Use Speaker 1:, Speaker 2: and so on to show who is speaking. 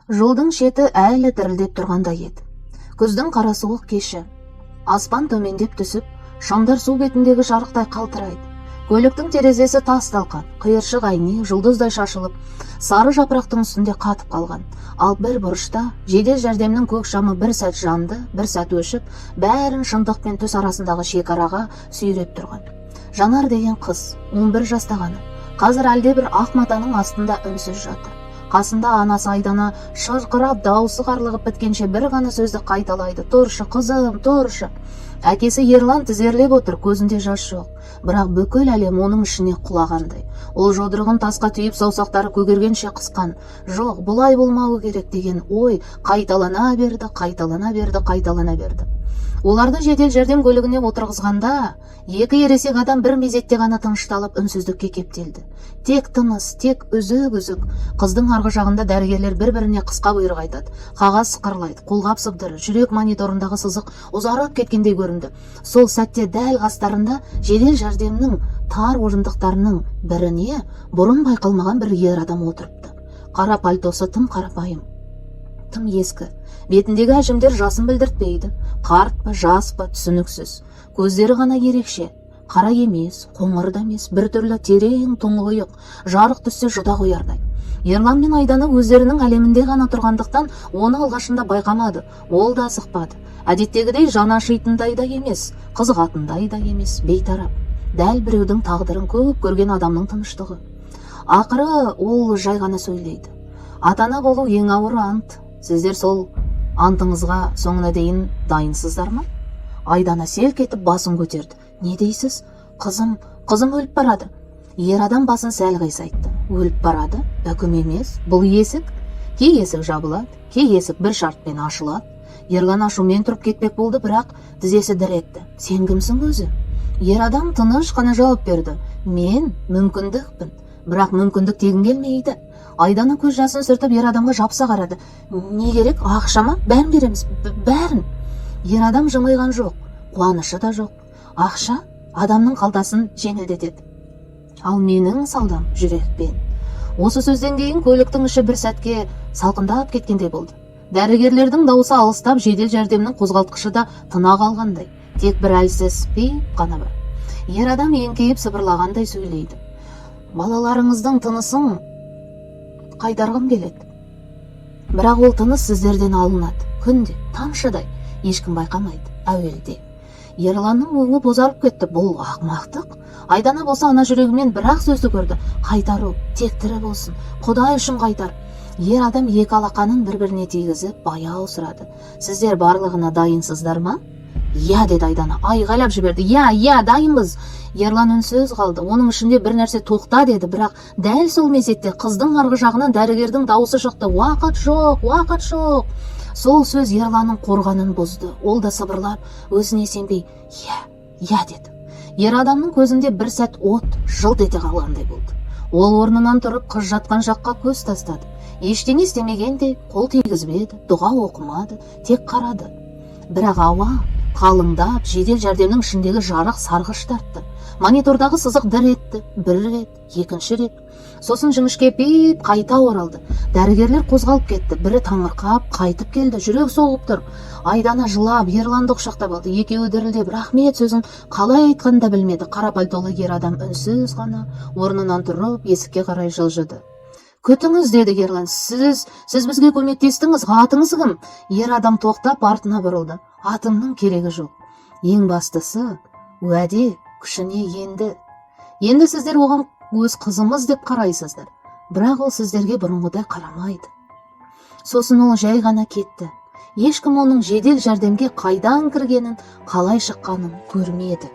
Speaker 1: Жолдың шеті әлі дірілдеп тұрғандай еді. Күздің қара суық кеші. Аспан төмендеп түсіп, шамдар су бетіндегі жарықтай қалтырайды. Көліктің терезесі тас талқан, қиыршық әйнек жұлдыздай шашылып, сары жапырақтың үстінде қатып қалған. Ал бір бұрышта жедел жәрдемнің көк шамы бір сәт жанды, бір сәт өшіп, бәрін шындық пен түс арасындағы шекараға сүйреп тұрған. Жанар деген қыз, 11 жаста ғана. Қазір әлдебір ақ матаның астында үнсіз жатыр. Қасында анасы Айдана шырқырап, даусы қарлығып біткенше бір ғана сөзді қайталайды: «Тұршы, қызым, тұршы». Әкесі Ерлан тізерлеп отыр, көзінде жас жоқ. Бірақ бүкіл әлем оның ішіне құлағандай. Ол жұдырығын тасқа түйіп, саусақтары көгергенше қысқан. «Жоқ, бұлай болмауы керек» деген ой қайталана берді, қайталана берді, қайталана берді. Оларды жедел жәрдем көлігіне отырғызғанда, екі ересек адам бір мезетте ғана тынышталып, үнсіздікке кептелді. Тек тыныс, тек үзік-үзік. Қыздың арғы жағында дәрігерлер бір-біріне қысқа бұйрық айтады. Қағаз сықырлайды, қолғап сыбдыры, жүрек мониторындағы сызық ұзарып кеткендей көрінді. Сол сәтте дәл қастарында жедел жәрдемнің тар орындықтарының біріне бұрын байқалмаған бір ер адам отырыпты. Қара пальтосы тым қарапайым, тым ескі. Бетіндегі әжімдер жасын білдіртпейді. Қарт па, жас па, түсініксіз. Көздері ғана ерекше. Қара емес, қоңыр да емес, бір түрлі терең тұңғиық, жарық түссе жұта қоярдай. Ерлан мен Айдана өздерінің әлемінде ғана тұрғандықтан, оны алғашында байқамады. Ол да асықпады. Әдеттегідей жан ашитындай да емес, қызығатындай да емес, бейтарап. Дәл біреудің тағдырын көп көрген адамның тыныштығы. Ақыры ол жай ғана сөйлейді: «Ата-ана болу ең ауыр ант. Сіздер сол антыңызға соңына дейін дайынсыздар ма?» Айдана селк етіп басын көтерді. «Не дейсіз? Қызым, қызым өліп барады». Ер адам басын сәл қисайтты. «Өліп барады үкім емес, бұл есік. Кей есік жабылады, кей есік бір шартпен ашылады». Ерлан ашумен тұрып кетпек болды, бірақ тізесі дір етті. «Сен кімсің өзі?» Ер адам тыныш қана жауап берді: «Мен мүмкіндікпін, бірақ мүмкіндік тегін келмейді». Айдана көз жасын сүртіп, ер адамға жапса қарады. «Не керек? Ақша ма? Бәрін береміз, бәрін». Ер адам жымиған жоқ, қуанышы да жоқ. «Ақша адамның қалтасын жеңілдетеді, ал менің саудам жүрекпен». Осы сөзден кейін көліктің іші бір сәтке салқындап кеткендей болды. Дәрігерлердің даусы алыстап, жедел жәрдемнің қозғалтқышы да тына қалғандай. Тек бір әлсіз пип қана бар. Ер адам еңкейіп, сыбырлағандай сөйлейді: «Балаларыңыздың тынысын қайтарғым келеді, бірақ ол тыныс сіздерден алынады күнде тамшыдай, ешкім байқамайды әуелде». Ерланның өңі бозарып кетті. Бұл ақымақтық. Айдана болса, ана жүрегімен бір ақ сөзді көрді: «Қайтару, тек тірі болсын, құдай үшін қайтар». Ер адам екі алақанын бір біріне тигізіп, баяу сұрады: «Сіздер барлығына дайынсыздар ма?» «Иә», – деді Айдана, айғайлап жіберді: «Иә, иә, дайынбыз!» Ерлан үнсіз қалды. Оның ішінде бір нәрсе «тоқта» деді. Бірақ дәл сол мезетте қыздың арғы жағынан дәрігердің дауысы шықты: «Уақыт жоқ, уақыт жоқ!» Сол сөз Ерланның қорғанын бұзды. Ол да сыбырлап, өзіне сенбей: «Иә, иә», – деді. Ер адамның көзінде бір сәт от жылт ете қалғандай болды. Ол орнынан тұрып, қыз жатқан жаққа көз тастады. Ештеңе істемегендей, қол тигізбеді, дұға оқымады, тек қарады. Бірақ ауа қалыңдап, жедел жәрдемнің ішіндегі жарық сарғыш тартты. Монитордағы сызық дір етті бір рет, екінші рет, сосын жіңішке пип қайта оралды. Дәрігерлер қозғалып кетті. Бірі таңырқап қайтып келді: «Жүрек соғып тұр». Айдана жылап Ерланды құшақтап алды. Екеуі дірілдеп рахмет сөзін қалай айтқанын да білмеді. Қара пальтолы ер адам үнсіз ғана орнынан тұрып, есікке қарай жылжыды. «Күтіңіз», – деді Ерлан. Сіз бізге көмектестіңіз. Атыңыз кім?» Ер адам тоқтап, артына бұрылды. «Атымның керегі жоқ. Ең бастысы, уәде күшіне енді. Енді сіздер оған өз қызымыз деп қарайсыздар, бірақ ол сіздерге бұрынғыдай қарамайды». Сосын ол жай ғана кетті. Ешкім оның жедел жәрдемге қайдан кіргенін, қалай шыққанын көрмеді.